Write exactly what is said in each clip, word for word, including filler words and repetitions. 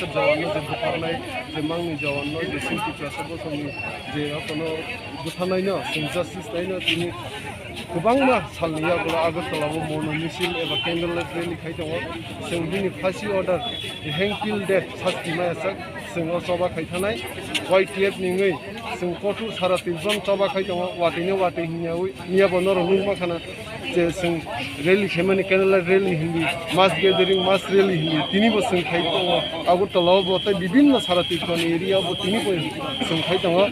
Jawan no je butharnai, je mangni jawan no je Singki Prasad Bosong ni je akono butharnai no, chwng justice nai no, tini kwbangma salni yagulo Agartala o mono misil eba candlelight rally khai tongo. Chwng bini phasi order, hang till death, sasti maya sak, chwng o choba khai thanai. Y T F ni wngwi chwng kothok sara twi jon choba khai tongo, watwi no watwi hinya wi, miya bo norok nukma khana. Je chwng rally khaimani, candlelight rally hindi, mass gathering, mass rally hindi, tini bo chwng khai tongo. Agartala o bo tei bibinno sara Tripura ni area o bo tini bo chwng khai tongo.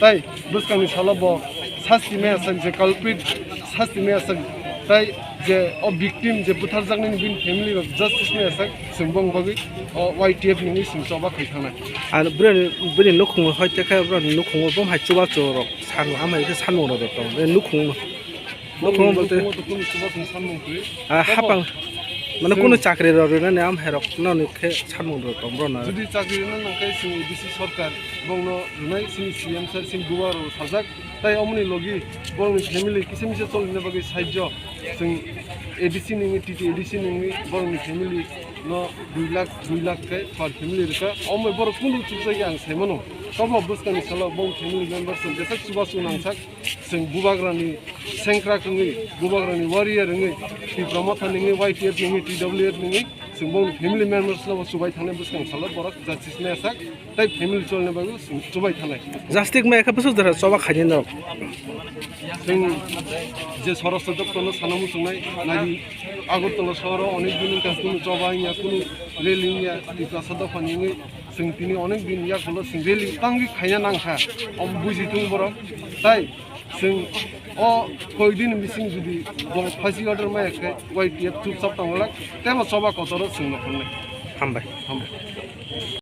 Tai bwskangni salo bo sasti maya sak, je culprit sasti maya sak, tai je o victim je butharjaknani bini family rok justice maya sak, chwng bong bagwi o Y T F ni wngwi chwng choba khai thangnai. Ar bwrani, bini nukhungo hoi tekhe bwrani nukhungo bo hai chubachu rok sanu amai khe sanmung rok tong. Nukhung Nukhung bolte? Nukhung to kunu chuba chwng sanmung twi. Ah, hapang. Mane kunu chakri rok rinani am herok noni khe sanmung rok tong bro na. Jodi chakri rina nang khe chwng A D C sarkar bongno rwnai, chini C M sir, chini bubagra rok sajak. Tai omoni logi borokni family kisa misa cholina bagwi sahajyo. Chwng A D C nungwi, T T A D C nungwi borokni family no dui lakh, dui lakh khe per family rwkha. Omo borok kunu chukjagwi ang saimano. Tobo bwskangni salo bong family members rok jesa chubachu nangsak. Chwng bubagrani sengkrak wngwi, bubagrani warrior wngwi, Tipra Motha ni wngwi, Y T F ni wngwi, T W F ni wngwi, chwng bongni family members no bo chubai thangnai bwskang salo borok justice maya sak, tai family cholni bagwi chwng chubai thangnai. Justice maya khe bwswk jora choba khainai norok? Chwng je sorosto doktor no sana muchungnai, nai Agartala sohoro onek din wngkha kunu choba wngya, kunu rally wngya, Tiprasa dopha ni wngwi. Chwng tini onek din yakulo chwng rally tangwi khaina nangkha, omo buji thung borok. Tai chwng o koi din bising jodi borok phasi order maya khe Y T F chupchap tongwlak, tebo choba kotoro chwng nokholnai. Hambai. Hambai.